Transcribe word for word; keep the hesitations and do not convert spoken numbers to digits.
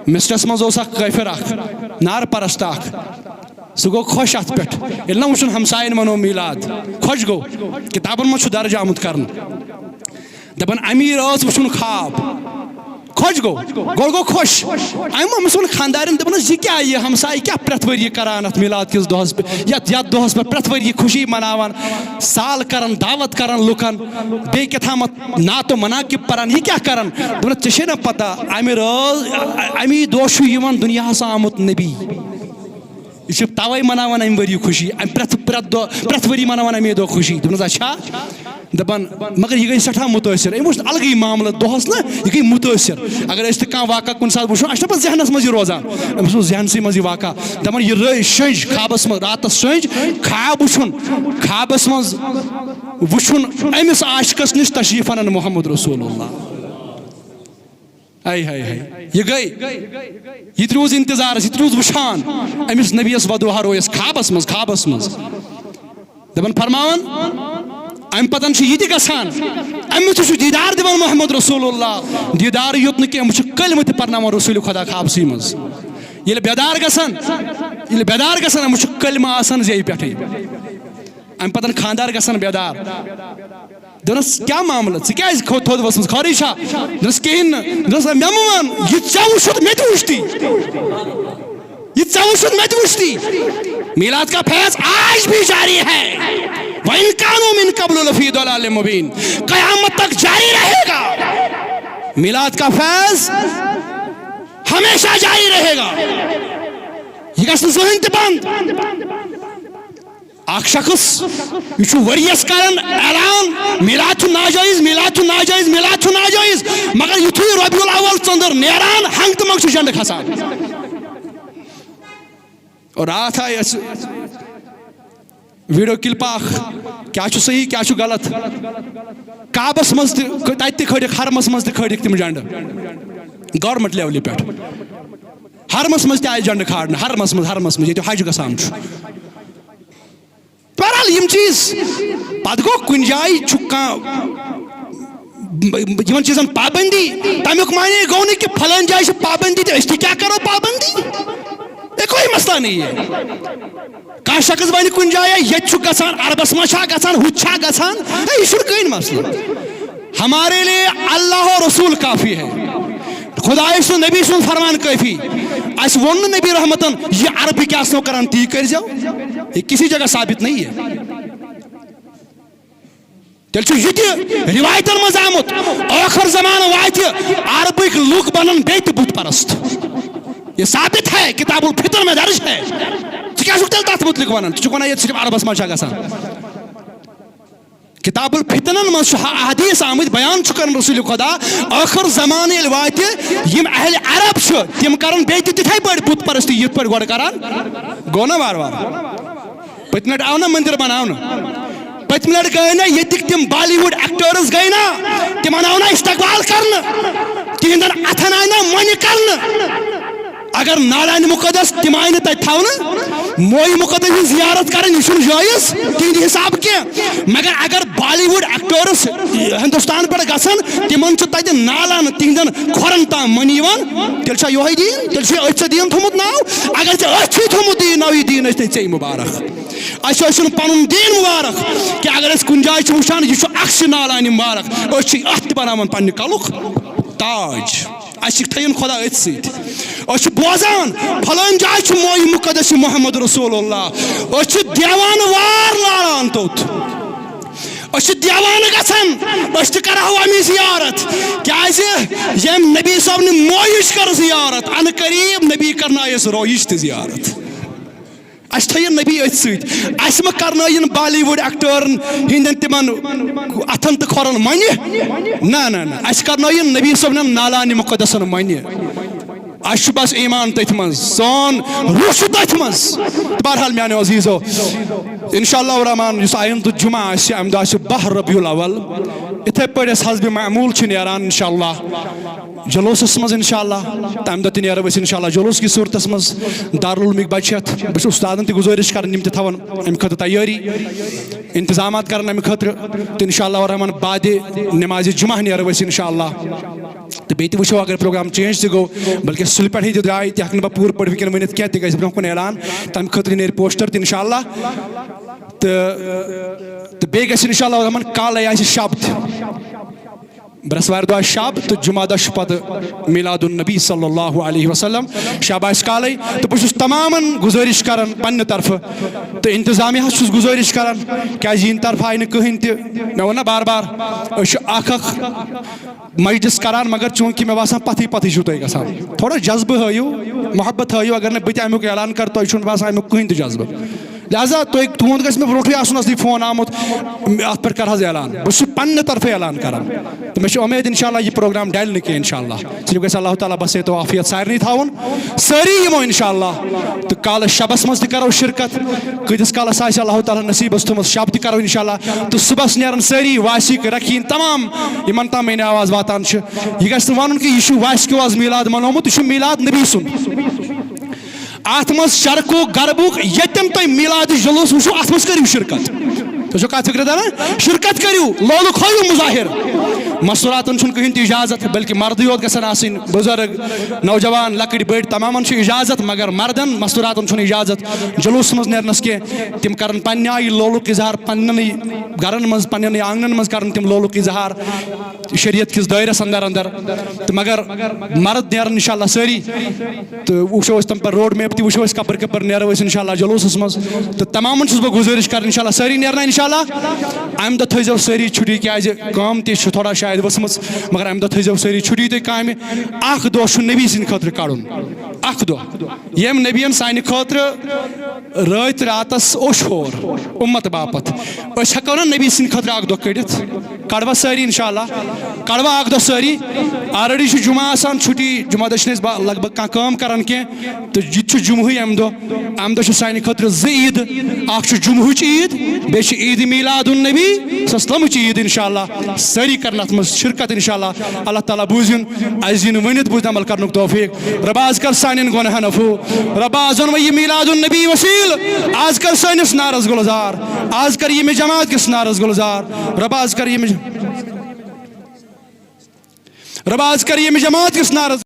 مصرس منٛز اوس اکھ کٲفر اکھ، نار پرست اکھ۔ سُہ گوٚو خۄش اتھ پٮ۪ٹھ، ییٚلہِ نہ وٕچھُن ہمساین منوو میلاد۔ خۄش گوٚو، کتابن منٛز چھُ درج آمُت کرنہٕ۔ دپان، امیر ٲس وٕچھُن خواب۔ خۄش گوٚو، گۄڈٕ گوٚو خۄش۔ أمۍ، أمِس ووٚن خانٛدارٮ۪ن، دوٚپنَس، "یہِ کیٛاہ، یہِ ہمسایہِ کیٛاہ پرٛٮ۪تھ ؤرۍ یہِ کران اَتھ میلاد کِس دۄہَس پٮ۪ٹھ، یَتھ، یَتھ دۄہَس پٮ۪ٹھ پرٛٮ۪تھ ؤرۍ یہِ خوشی مناوان، سال کران، دعوت کران لُکَن، بیٚیہِ کیٛاہ تھامَتھ نعت و مناقب پران، یہِ کیٛاہ کران؟" دوٚپنَس، "ژےٚ چھے نہ پتہ، اَمہِ رٲژ، اَمی دۄہ چھُ یِوان دُنیاہَس آمُت نبی۔ یہِ چھِ تَوَے مناوان اَمہِ ؤری خوشی، اَمہِ پرٛٮ۪تھ، پرٛٮ۪تھ دۄہ، پرٛٮ۪تھ ؤری مناوان اَمے دۄہ خوشی۔" دوٚپنَس، "اچھا؟" دپان، مگر یہِ گٔے سٮ۪ٹھاہ مُتٲثر۔ أمۍ وٕچھ الگٕے معاملہٕ دۄہس نہ، یہِ گٔے مُتٲثر۔ اگر أسۍ تہِ کانٛہہ واقعہ کُنہِ ساتہٕ وٕچھو، اَسہِ چھُ پتہٕ ذہنس منٛز یہِ روزان۔ أمِس اوس ذہنسٕے منٛز یہِ واقعہ۔ دپان، یہِ رٲے شٔنٛج خوابس منٛز، راتس شٔنٛج، خواب وٕچھُن، خوابس منٛز وٕچھُن أمِس عاشقس نِش تشریف انان محمد رسول اللہ۔ ہاے، ہاے، ہاے۔ یہِ گٔے۔ یہِ تہِ روٗز انتظارس، یہِ تہِ روٗز وٕچھان أمِس نبیَس ودوہا رویس خوابس منٛز، خوابس منٛز۔ دپان فرماوان، امہِ پتن چھُ یہِ تہِ گژھان، أمِس تہِ چھُ دیٖدار دِوان محمد رسول اللہ۔ دیٖدارٕے یوت نہٕ کینٛہہ، أمِس چھُ کلمہٕ تہِ پرناوان رسول خدا خوابسٕے منٛز۔ ییٚلہِ بیدار گژھان، ییٚلہِ بیدار گژھان، أمِس چھُ کلمہٕ آسان زیٚیہِ پٮ۪ٹھٕے۔ امہِ پتن خانٛدار گژھان بیدار۔ دوٚپنَس، "کیٛاہ معاملہٕ؟ ژٕ کیٛازِ کھو-، تھوٚد ؤژھمٕژ؟ خٲرٕے چھا؟" دوٚپنَس، "کِہیٖنۍ نہٕ۔" دوٚپنَس، "مےٚ مہٕ وَن، یہِ ژےٚ وٕچھُتھ مےٚ تہِ وٕچھتی۔ یہِ ژےٚ وٕچھُتھ مےٚ تہِ وٕچھتی۔ میلاد کا فیض آج بھی جاری ہے۔ وَإِن كَانُوا مِن قَبْلُ لَفِي ضَلَالٍ مُبِينٍ۔ قیامت تک جاری رہے گا۔ میلاد کا فیض ہمیشہ جاری رہے گا۔ یہ گژھِ نہٕ زٕہٕنۍ تہِ بنٛد۔" اکھ شخص، یہِ چھُ ؤریَس کران اعلان، "میلاد چھُ ناجٲیز، میلاد چھُ ناجٲیز، میلاد چھُ ناجٲیز"، مگر یُتھُے ربیع الاول ژٔنٛدٕر نیران، ہنٛگ تہٕ منٛگ چھُ جنڈٕ کھسان۔ اور راتھ آیہِ اَسہِ ویڈیو کلپ اکھ، کیٛاہ چھُ صحیح، کیٛاہ چھُ غلط۔ کعبس منٛز تہِ، تتہِ تہِ کھٲلِکھ، حرمس منٛز تہِ کھٲلِکھ تِم جنڈٕ، گورنمنٹ لیولہِ پٮ۪ٹھ۔ حرمس منٛز تہِ آیہِ جنڈٕ کھالنہٕ، حرمس منٛز، حرمس منٛز، ییٚتہِ حج گژھان چھُ۔ بہرحال، یِم چیٖز، پتہٕ گوٚو کُنہِ جایہِ چھُ کانٛہہ یِمن چیٖزن پابندی۔ تمیُک معنی گوٚو نہٕ کہِ پھلٲنۍ جایہِ چھِ پابندی تہٕ أسۍ تہِ کیٛاہ کرو پابندی؟ یہ کوئی مسئلہ نہیں ہے۔ کانٛہہ شخص ونہِ کُنہِ جایہِ، "ییٚتہِ چھُ گژھان، عربس منٛز چھا گژھان، ہُتہِ چھا گژھان؟" ہے، یہِ چھُنہٕ کٕہٕنۍ مسئلہٕ۔ ہمارے لیے اللہ اور رسول کافی ہے۔ خدایہِ سُنٛد، نبی سُنٛد فرمان کٲفی۔ اَسہِ ووٚن نہٕ نبی رحمتن، "یہِ عربٕکۍ آسنو کران، تی کٔرۍزیو۔" یہ کسی جگہ ثابت نہیں ہے۔ تیٚلہِ چھُ یہِ تہِ رِوایتن منٛز آمُت، ٲخٕر زمانہٕ واتہِ، عربٕکۍ لُکھ بنن بیٚیہِ تہِ بُت پرست۔ یہ ثابت ہے، کتاب الفتن میں درج ہے۔ ژٕ کیٛاہ چھُکھ تیٚلہِ تتھ مُتعلق ونان؟ ژٕ چھُکھ ونان ییٚتہِ صرف عربس منٛز چھا گژھان؟ کتاب الفتنن منٛز چھُ احادیث آمٕتۍ، بیان چھُ کران رسول خدا، ٲخٕر زمانہٕ ییٚلہِ واتہِ، یِم اہل عرب چھِ، تِم کرن بیٚیہِ تہِ تِتھے پٲٹھۍ بُت پرستی، یِتھ پٲٹھۍ گۄڈٕ کران۔ گوٚو نا وارٕ وارٕ؟ پٔتمہِ لٹہِ آو نا مندر بناونہٕ؟ پٔتمہِ لٹہِ گٔے نا ییٚتِکۍ تِم بالی وُڈ ایکٹٲرٕز گٔے نا، تِمن آو نا استقبال کرنہٕ؟ تِہنٛدٮ۪ن اتھن آیہِ نا مۄنہِ کرنہٕ؟ اگر نالانہِ مُقدس تِم آیہِ نہٕ تتہِ تھاونہٕ، مویہِ مُقدس ہٕنٛز زیارت کرٕنۍ، یہِ چھُنہٕ جٲیز تِہنٛدِ حساب کینٛہہ۔ مگر اگر بالی وُڈ ایکٹٲرٕز ہندوستان پٮ۪ٹھ گژھن، تِمن چھُ تتہِ نالانہٕ تِہنٛدٮ۪ن کھۄرن تام مۄنہِ یِوان، تیٚلہِ چھا یِہوٚے دیٖن؟ تیٚلہِ چھُے أتھۍ ژےٚ دیٖن تھوٚمُت ناو؟ اگر ژےٚ أتھۍ چھُے تھوٚمُت دیٖن ناو، یہِ دیٖن ٲسۍ تیٚلہِ ژےٚ مُبارک۔ اَسہِ ٲسِن پَنُن دیٖن مُبارک، کہِ اگر أسۍ کُنہِ جایہِ چھِ وٕچھان، یہِ چھُ اَکھ چھِ نالانہِ مُبارک، أسۍ چھِ اَتھ تہِ بَناوان پنٛنہِ کَلُک تاج۔ اَسہِ چھِ تھٲیِن خۄدا أتھۍ سۭتۍ۔ أسۍ چھِ بوزان، پھلٲنۍ جایہِ چھُ مویہِ مُقدس محمد رسول اللہ۔ أسۍ چھِ دیوانہٕ وار لاران توٚت۔ أسۍ چھِ دیوانہٕ گژھان، أسۍ تہِ کَرہو اَمی زیارت۔ کیٛازِ؟ ییٚمۍ نبی صٲبنہِ مویِش کٔر زیارت، اَنہٕ قریٖب نبی کَرنایَس رویِش تہِ زیارت۔ اَسہِ تھٲیِن نبی أتھۍ سۭتۍ۔ اَسہِ مہ کرنٲیِن بالی وُڈ ایکٹٲرن ہٕنٛدٮ۪ن تِمن اَتھن تہٕ کھۄرن مۄنہِ۔ نہ، نہ، نہ۔ اَسہِ کرنٲیِن نبی صٲبنٮ۪ن نالانہِ مُقدسن مۄنہِ۔ اَسہِ چھُ بس ایمان تٔتھۍ منٛز، سون روح چھُ تٔتھۍ منٛز۔ تہٕ بہرحال میانیو عزیزو، انشاءاللہ الرحمن یُس آیندٕ جمعہ آسہِ، اَمہِ دۄہ آسہِ باہ ربیع الاول۔ یِتھے پٲٹھۍ اَسہِ حسب معمول چھِ نیران انشاءاللہ۔ جلوسس منٛز انشاءاللہ، تمہِ دۄہ تہِ نیرو أسۍ انشاءاللہ جلوس کِس صوٗرتس منٛز۔ دارالعلومٕکۍ بچہِ چھِ اتھ، بہٕ چھُس استادن تہِ گُزٲرِش کران، یِم تہِ تھاون امہِ خٲطرٕ تیٲری، انتظامات کرن امہِ خٲطرٕ۔ تہٕ انشاءاللہ الرحمن بعد نمازِ جمعہ نیرو أسۍ انشاءاللہ۔ تہٕ بیٚیہِ تہِ وٕچھو، اگر پروگرام چینج تہِ گوٚو، بلکہِ سُلہِ پٮ۪ٹھٕے تہِ درٛاے، تہِ ہٮ۪کہٕ نہٕ بہٕ پوٗرٕ پٲٹھۍ وٕنکٮ۪ن ؤنِتھ کینٛہہ، تِکیٛازِ برونٛہہ کُن اعلان، تَمہِ خٲطرٕ نیرِ پوسٹر تہِ انشاءاللہ۔ تہٕ تہٕ بیٚیہِ گژھِ انشاءاللہ دَپان کالے آسہِ شب تہِ۔ برٛٮ۪سوارِ دۄہ آسہِ شب تہٕ جمعہ دۄہ چھُ پتہٕ میلاد النبی صلی اللہ علیہ وسلم۔ شب آسہِ کالے۔ تہٕ بہٕ چھُس تمامن گُزٲرِش کران پننہِ طرفہٕ تہٕ انتظامیہ ہس چھُس گُزٲرِش کران، کیازِ یِہنٛدِ طرفہٕ آیہِ نہٕ کٕہٕنۍ تہِ، مےٚ ووٚن نہ بار بار، أسۍ چھِ اکھ اکھ مجلس کران، مگر چوٗنٛکہِ مےٚ باسان پتھٕے پتھٕے چھُو تۄہہِ گژھان۔ تھوڑا جذبہٕ ہٲیِو، محبت ہٲیِو۔ اگر نہٕ بہٕ تہِ امیُک اعلان کرٕ، تۄہہِ چھُنہٕ باسان امیُک کٕہٕنۍ تہِ جذبہٕ۔ لہذا تُہۍ، تُہُنٛد گژھِ مےٚ برونٛٹھٕے آسُن اصلی فون آمُت، اتھ پٮ۪ٹھ کر حظ اعلان۔ بہٕ چھُس پننہِ طرفہٕ اعلان کران۔ تہٕ مےٚ چھِ اُمید انشاءاللہ یہِ پروگرام ڈلہِ نہٕ کینٛہہ انشاءاللہ۔ صرف گژھِ اللہ تعالیٰ بصحت و عافیت سارنٕے تھاوُن۔ سٲری یِمو انشاءاللہ۔ تہٕ کالس شبس منٛز تہِ کرو شرکت۔ کۭتِس کالس آسہِ اللہ تعالیٰ نصیٖبس تھوٚمُت، شب تہِ کرو انشاءاللہ۔ تہٕ صُبحس نیرن سٲری واسیق رکھیٖن تمام یِمن تام میٲنۍ آواز واتان چھِ۔ یہِ گژھِ نہٕ ونُن کہِ یہِ چھُ واسہِ کیو آز میلاد منومُت، یہِ چھُ میلاد نبی سُنٛد۔ اتھ منٛز شرقُک غربُک، ییٚتٮ۪ن تۄہہِ میلاد جلوس وٕچھِو، اتھ منٛز کٔرِو شرکت۔ تُہۍ چھِو کتھ فکرِ تران؟ شرکت کٔرِو، لولُک ہٲیِو مظاہر۔ مستوراتن چھُنہٕ کٕہٕنۍ تہِ اجازت، بلکہِ مردٕے یوت گژھن آسٕنۍ، بزرگ، نوجوان، لۄکٕٹۍ بٔڑۍ، تمامن چھِ اجازت، مگر مردن مستوراتن چھُنہٕ اجازت جلوسس منٛز نیرنس کینٛہہ۔ تِم کرن پننہِ آیہِ لولُک اظہار، پننٮ۪نٕے گرن منٛز، پننٮ۪نٕے آنگنن منٛز کرن تِم لولُک اظہار۔ شریعت کِس دٲیرس اندر اندر۔ تہٕ مگر مرد نیرن انشاءاللہ سٲری۔ تہٕ وٕچھو أسۍ تَمہِ پتہٕ روڈ میپ تہِ وٕچھو أسۍ، کپٲرۍ کپٲرۍ نیرو أسۍ انشاءاللہ جلوسس منٛز۔ تہٕ تمامن چھُس بہٕ گُزٲرِش کران انشاءاللہ سٲری نیرن انشاءاللہ۔ امہِ دۄہ تھٲیزیو سٲری چھُٹی، کیازِ کٲم تہِ چھِ تھوڑا شاید ؤژھمٕژ، مگر امہِ دۄہ تھٲیزیو سٲری چھُٹی تُہۍ کامہِ۔ اکھ دۄہ چھُ نبی سٕنٛدِ خٲطرٕ کڑُن، اکھ دۄہ، ییٚمۍ نبیَن سانہِ خٲطرٕ رٲتۍ راتس اوٚش ہور اُمت باپتھ۔ أسۍ ہٮ۪کو نہ نبی سٕنٛدِ خٲطرٕ اکھ دۄہ کٔڑِتھ؟ کڑوا سٲری انشاءاللہ؟ کڑوا اکھ دۄہ سٲری؟ Already چھُ جمعہ آسان چھُٹی، جمعہ دۄہ چھِنہٕ أسۍ با-، لگ بگ کانٛہہ کٲم کران کینٛہہ، تہٕ یہِ تہِ چھُ جمعہٕے امہِ دۄہ۔ امہِ دۄہ چھِ سانہِ خٲطرٕ زٕ عیٖدٕ، اکھ چھُ جمعہٕچ عیٖد، بیٚیہِ چھِ عیٖدِ میلاد النبی صلی اللہ علیہ وسلمٕچ عیٖد انشاءاللہ۔ سٲری کرن اتھ منٛز شرکت انشاءاللہ۔ اللہ تعالیٰ بوٗزِن، اسہِ دِن ؤنِتھ بوٗزِتھ عمل کرنُک توفیق۔ رۄبا، از کر سانٮ۪ن گۄناہن عفو۔ رۄبا، از اوٚن وۄنۍ یہِ میلاد النبی وسیٖلہٕ۔ از کر سٲنِس نارس گُلزار۔ از کر ییٚمہِ جماعت کِس نارس گُلزار۔ رۄبا، از کر ییٚمہِ، رۄبا، از کر ییٚمہِ جماعت کِس نارس